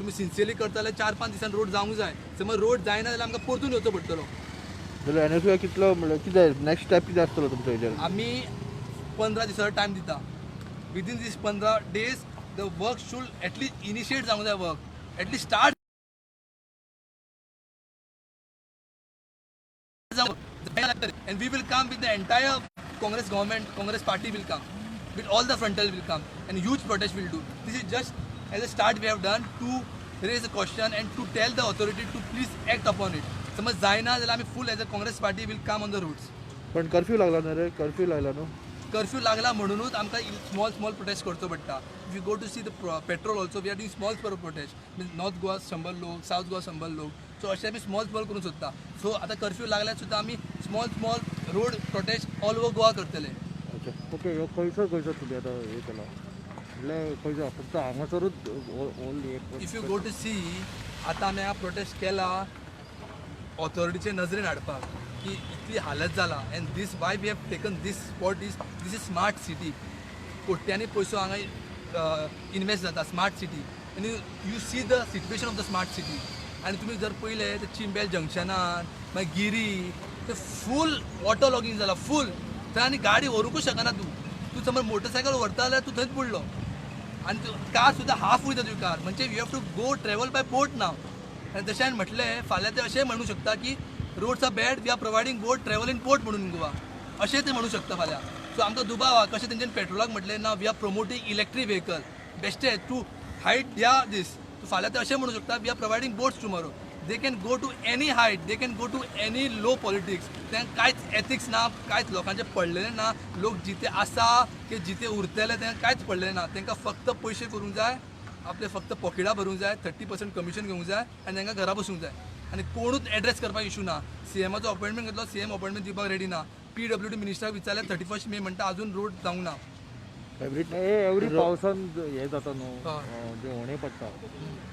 तुमी सिन्सियरली करता जाल्यार 4-5 दिसान रोड जावंक जाय. समज रोड जायना जाल्यार आमकां परतून येवचो पडटलो. जाल्यार एनएसयू कितलो म्हणल्यार कितें नेक्स्ट स्टेप कितें आसतलो तुमचो हेजेर? आमी 15 दिसाचो टायम दिता. Within these 15 days the work should at least initiate जावंक जाय, वर्क एटलिस्ट स्टार्ट जावंक. And we will come with the entire Congress government, Congress party will come with all the frontal will come and huge protest will do. This is just as a start we have done to raise a question and to tell the authority to please act upon it. समज जायना जाल्यार आमी full as a Congress party will come on the roads. पण curfew लागला न्हू रे? Curfew लागला न्हू? कर्फ्यू लागला म्हणूनच आमकां स्मॉल स्मॉल प्रोटेस्ट करचो पडटा. If you go to see the petrol also, we are doing small small protest. Means North Goa 100 लोक, सावथ गोवा 100 लोक. सो अशें आमी स्मॉल स्मॉल करूंक सोदता. सो आतां कर्फ्यू लागल्यार सुद्दां आमी small small road protest all over Goa करतले. अच्छा, ओके. ह्यो खंयसर खंयसर तुमी आतां हें केलां म्हणल्यार खंयसर फक्त हांगासरूच ओल हें? If you go to see, आतां आमी हांगा प्रोटेस्ट केला ऑथॉरिटीचे नजरेन हाडपाक की इतली हालत जाला. And this why we have taken this spot is this is smart city. कोट्यांनी पयसो हांगा इन्वेस्ट जाता स्मार्ट सिटी, आनी you see the situation of the smart city. आनी तुमी जर पळयलें तर चिंबेल जंक्शनान, मागीर गिरी, ते फूल वॉटर लॉगींग जाला फूल थंय. आनी गाडी व्हरूंकूच शकना तूं. तूं समज मोटरसायकल व्हरता जाल्यार तूं थंयच बुडलो आनी तूं कार सुद्दां हाफ वयता तुजी कार. म्हणजे you have to go travel by boat now. आनी तशें हांवें म्हटलें, फाल्यां ते अशें म्हणू शकता की roads are bad, we are providing boat, travel in boat म्हणून गोवा, अशें ते म्हणू शकता फाल्यां. सो आमकां दुबाव आहा. कशें तेंच्यानी पेट्रोलाक म्हटलें ना, we are promoting electric vehicle, बेश्टे टू हायड ह्या दीस. फाल्यां ते अशें म्हणू शकता we are providing boats tomorrow. They can go to any height, they can go to any low politics. तांकां कांयच एथिक्स ना, कांयच लोकांचें पडलेलें ना. लोक जिते आसा की जिते उरतले तांकां कांयच पडलेलें ना. तांकां फक्त पयशे करूंक जाय, आपले फक्त पॉकेटां भरूंक जाय, 30% कमिशन घेवंक जाय आनी तांकां घरा बसूंक जाय. आनी कोणूच एड्रेस करपाक इशू ना. सीएमाचो अपॉयंटमेंट घेतलो, सीएम अपॉयंटमेंट दिवपाक रेडी ना. पीडब्ल्यूडी मिनिस्टराक विचारल्यार 31 मे म्हणटा, अजून रोड जावंक ना. एवरी एवरी पावसान हें जाता न्हू, जे होणे पडटा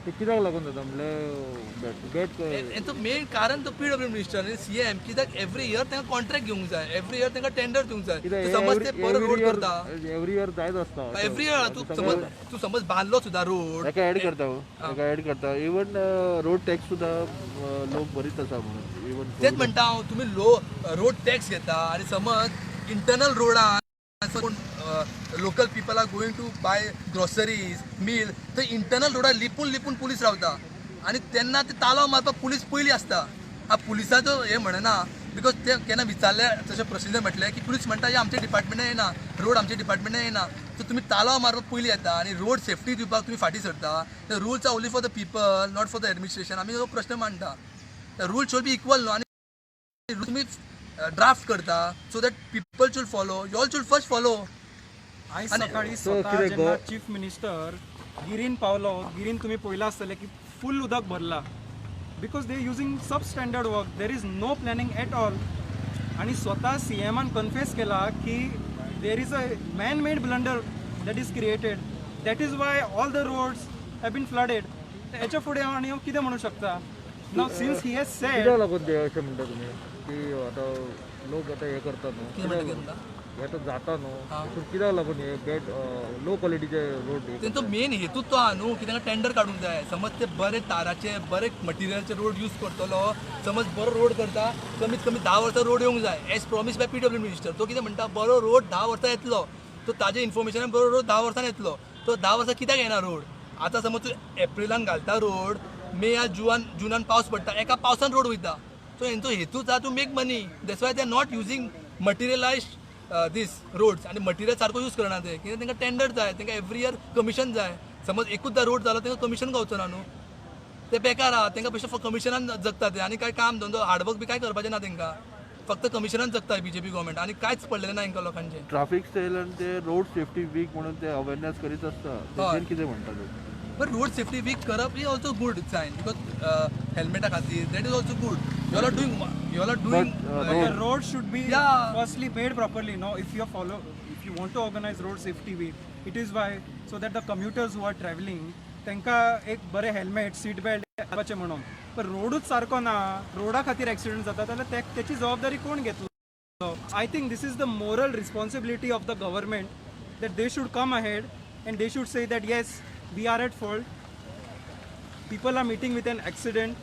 ते कित्याक लागून जाता म्हणल्यार बॅड? हेचो मेन कारण तो पीडब्ल्यू मिनिस्टर आनी सीएम. कित्याक एवरी इयर तांकां कॉन्ट्रॅक्ट घेवंक जाय, एवरी इयर तांकां टेंडर दिवंक जाय. तूं समज ते बरो रोड करता, एवरी इयर जायत आसता. एवरी इयर तूं समज बांदलो सुद्दां रोड. ताका एड करता हो, ताका एड करता. इवन रोड टॅक्स सुद्दां लोक भरीत आसा म्हणून इवन. तेच म्हणटा हांव, तुमी लो रोड टॅक्स घेता आनी समज इंटरनल रोडान कोण local people are going to buy groceries, meal, थंय इंटरनल रोडार लिपून लिपून पुलीस रावता आनी तेन्ना ते तालाव मारपाक पुलीस पयली आसता. हा, पुलिसाचो हें म्हणना, because ते केन्ना विचारले तशें प्रोसिजर म्हटलें की पुलीस म्हणटा हे आमच्या डिपार्टमेंटान येना, रोड आमच्या डिपार्टमेंटान येना. सो तुमी तालाव मारपाक पयलीं येता आनी रोड सेफ्टी दिवपाक तुमी फाटीं सरता. The rules are only for the people, not for the administration. आमी हो प्रश्न मांडटा. The rule should be equal न्हू. आनी तुमी ड्राफ्ट करता so that people should follow, you all should first follow. आयज सकाळी So, स्वता कितें जेन्ना चीफ मिनिस्टर गिरीन पावलो, गिरीन तुमी पळयलां आसतलें की फूल उदक भरला because they using sub standard work, there is no planning at all. आनी स्वता सी एमान कन्फेस केला की there is a man made blunder that is created, that is why all the roads have been flooded. हेच्या फुडें हांव आनी हांव कितें म्हणूं शकता now since he has said? कित्याक लागून ते अशें म्हणटा तुमी की आतां लोक आतां हें करता न्हू? कितें म्हणटा, कितें म्हणटा? हे आतां जाता न्हू, पूण कित्याक लागून हे बॅड लो क्वॉलिटीचे रोड? तेंचो मेन हेतूच तो आहा न्हू की तांकां टेंडर काडूंक जाय. समज ते बरे ताराचे, बरे मटिरियलचे रोड यूज करतलो, समज बरो रोड करता, कमीत कमी 10 वर्सां रोड येवंक जाय as promise by PW minister. तो कितें म्हणटा, बरो रोड 10 वर्सां येतलो. तो ताजे इन्फॉर्मेशनान बरो रोड 10 वर्सांनी येतलो. तो 10 वर्सां कित्याक येना रोड? आतां समज तूं एप्रिलान घालता रोड, मे या जुनान पावस पडटा, एका पावसान रोड वयता. सो हेंचो हेतूच आहा to make money. That's why they are not using materialise these roads. आनी मटिरियल सारको यूज करना ते, कित्याक तांकां टेंडर जाय, तांकां एवरी इयर कमिशन जाय. समज एकूचदा रोड जालो, तांकां कमिशन गावचो ना न्हू. ते बेकार आहा, तांकां बेश्टे कमिशनान जगता ते आनी काय काम धंदो हार्डवर्क बी काय करपाचें ना तांकां. फक्त कमिशनान जगता बीजेपी गव्हर्मेंट आनी कांयच पडलेलें ना हांकां लोकांचें. ट्राफीक सेल आनी ते रोड सेफ्टी वीक म्हणून ते अवेरनेस करीत आसता, तेजेर कितें म्हणटा तूं? But road safety week करप is also good sign because हेल्मेटा खातीर that is also good. You are doing, you are doing. But, The road should be firstly made properly. No, if you follow, if you want to organize road safety week, it is why so that the commuters who are traveling, तांकां एक बरें helmet, seat belt घालपाचें म्हणून. पण रोडूच सारको ना, रोडा खातीर एक्सिडंट जाता जाल्यार तेची जबाबदारी कोण घेतलो? I think this is the moral responsibility of the government that they should come ahead and they should say that yes, we are at fault. People are meeting with an accident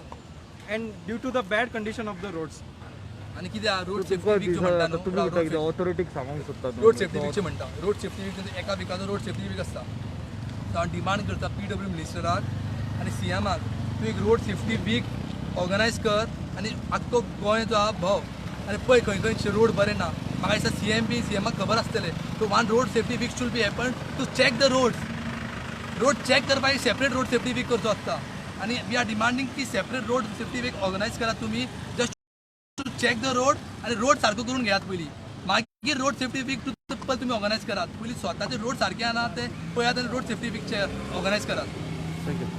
and due to the bad condition of the roads. आनी कितें road safety तुमकां week दिसता म्हणटा आता तुमी कितें कितें ऑथॉरिटीक सांगूंक सोदता रोड सेफ्टी वीकचे म्हणटा. रोड सेफ्टी वीक एका विकाचो रोड सेफ्टी वीक आसता. सो हांव डिमांड करता पीडब्ल्यू मिनिस्टराक आनी सीएमाक, तूं एक रोड सेफ्टी वीक ऑर्गनायज कर आनी आख्खो गोंय जो आहा भोव आनी पळय खंय खंय रोड बरे ना. म्हाका दिसता सीएम बी सीएमाक खबर आसतलें. So one road safety week should be happen to check the roads. Road check करपाक एक सेपरेट रोड सेफ्टी वीक करचो आसता आनी we are demanding की separate road safety week organise करात तुमी, just to check the road आनी road सारको करून घेयात पयलीं. मागीर रोड सेफ्टी वीक तुमी ऑर्गनायज करात. पयलीं स्वताचे रोड सारके आना ते पळयात आनी रोड सेफ्टी वीकचे ऑर्गनायज करात. Thank you.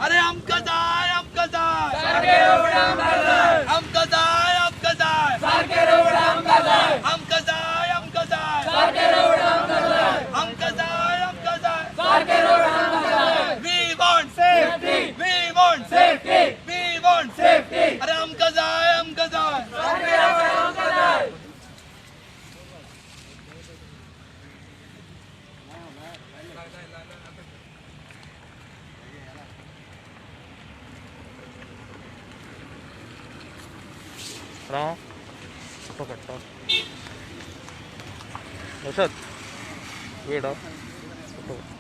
अरे आमकां जाय, आमकां जाय, आमकां जाय, आमकां जाय, आमकां जाय, आमकां जाय, आमकां जाय, आमकां जाय, आमकां जाय. We want safety, we want safety, we want safety. अरे आमकां जाय, आमकां जाय. राव, फोटो काडटा. लक्षात वेट, फोटो.